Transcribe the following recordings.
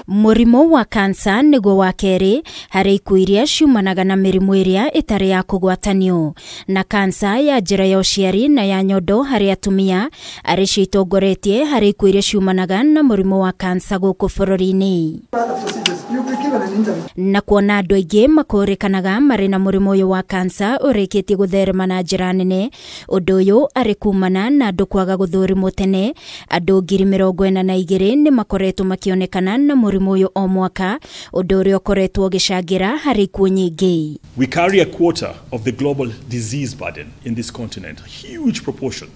Mũrimũ wa kansa nĩguo wa kerĩ harĩ ikuũ iria ciumanaga na mĩrimũ ĩrĩa ĩtarĩ ya kũgwatanio, na kansa ya njĩra ya ũciari na ya nyondo harĩ atumia arĩ cio itongoretie harĩ ikuũ iria ciumanaga na mũrimũ wa kansa gũkũ bũrũri-inĩ. Na kuona andũ aingĩ makũrĩkanaga marĩ na mũrimũ ũyũ wa kansa ũrĩkĩtie gũtherema na njĩra nene, ũndũ ũyũ arĩ kumana na andũ kwaga gũthũrimwo tene. Andũ 42,000 nĩ makoretwo makĩonekana na mũrimũ ũyũ o mwaka, ũndũ ũrĩa ũkoretwo ũgĩcangĩra harĩ ikuũ nyingĩ. We carry a quarter of the global disease burden in this continent, a huge proportion,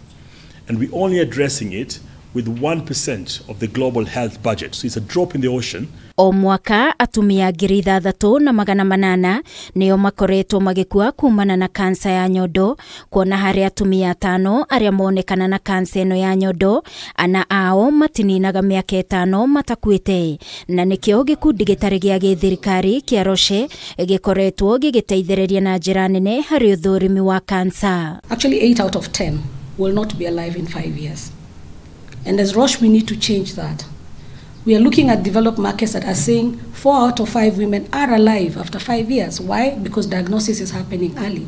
and we're only addressing it with 1% of the global health budget. So it's a drop in the ocean. O mwaka atumia 6,800 nĩo makoretwo magĩkua kumana na kansa ya nyondo, kuona harĩ atumia 5 arĩa monekana na kansa ĩno ya nyondo, ana ao matininaga mĩaka 5 matakuĩte. Na nĩkĩo gĩkundi gĩtarĩ gĩa gĩthirikari kĩa Roche gĩkoretwo gĩgĩteithĩrĩria na njĩra nene harĩ ũthũrimi wa kansa. Actually 8 out of 10 will not be alive in 5 years. And as Roche, we need to change that. We are looking at developed markets that are saying 4 out of 5 women are alive after 5 years. Why? Because diagnosis is happening early.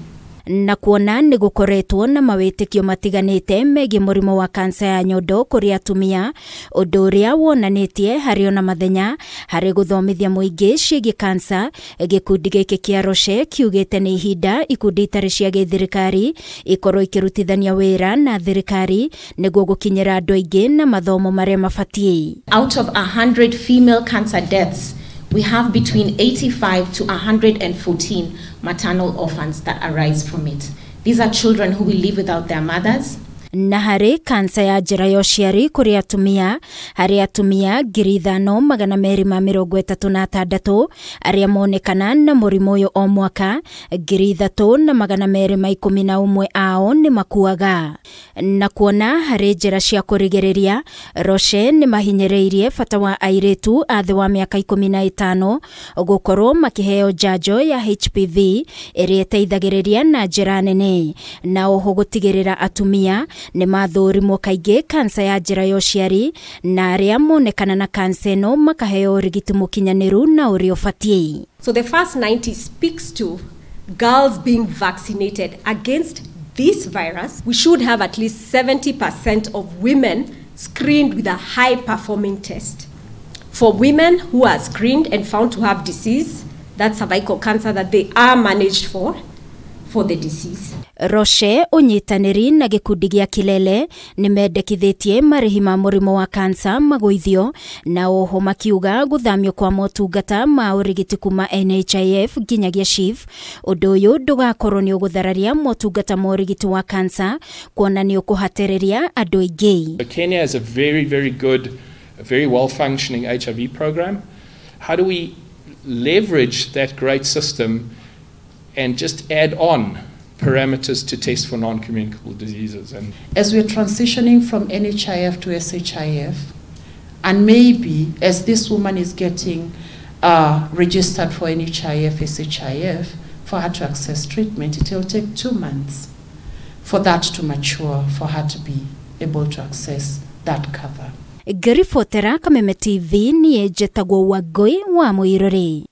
Na kuona nĩ gũkoretwo na mawĩtĩkio matiganĩte megiĩ mũrimũ wa kansa ya nyondo kũrĩ atumia, ũndũ ũrĩa wonanĩtie harĩ ona mathenya harĩ gũthomithia mũingĩ ciĩgiĩ kansa. Gĩkundi gĩkĩ kĩa Roche kiugĩte nĩ ihinda ikundi itarĩ cia gĩthirikari ikorwo ikĩrutithania wĩra na thirikari nĩguo gũkinyĩra andũ aingĩ na mathomo marĩa mabatiĩ. Out of 100 female cancer deaths, we have between 85 to 114 maternal orphans that arise from it. These are children who will live without their mothers. Na harĩ kansa ya njĩra ya ũciari kũrĩ atumia, harĩ atumia 5,236 arĩa monekana na mũrimũ ũyũ o mwaka, 3,211 ao nĩ makuaga. Na kuona harĩ njĩra cia kũrigĩrĩria, Roche nĩ mahinyĩrĩirie bata wa airĩtu a thĩ wa mĩaka 15 gũkorwo makĩheo njanjo ya HPV ĩrĩa ĩteithagĩrĩria na njĩra nene, na oho gũtigĩrĩra atumia nĩ mathũrimwo kaingĩ kansa ya njĩra ya ũciari, na arĩa monekana na kansa ĩno makaheo ũrigiti mũkinyanĩru na ũrĩa ũbatiĩ. So the first 90 speaks to girls being vaccinated against this virus. We should have at least 70% of women screened with a high performing test. For women who are screened and found to have disease, that's cervical cancer, that they are managed for the disease. Roche ũnyitanĩri na gĩkundi gĩa Kilele nĩ mendekithĩtie marĩhi ma mũrimũ wa kansa magũithio, na oho makiuga gũthamio kwa motungata ma ũrigiti kuma NHIF nginyagia SHIF. Ũndũ ũyũ ndũgakorwo nĩ ũgũthararia motungata ma ũrigiti wa kansa, kuona nĩ ũkũhatĩrĩria andũ aingĩ. Kenya has a very, very good, very well functioning HIV program. How do we leverage that great system and just add on parameters to test for non-communicable diseases? And as we're transitioning from NHIF to SHIF, and maybe as this woman is getting registered for NHIF, SHIF, for her to access treatment, it will take 2 months for that to mature, for her to be able to access that cover. Ngĩribotera Kameme TV, niĩ njĩtagwo Wangũi wa Mũirũrĩ.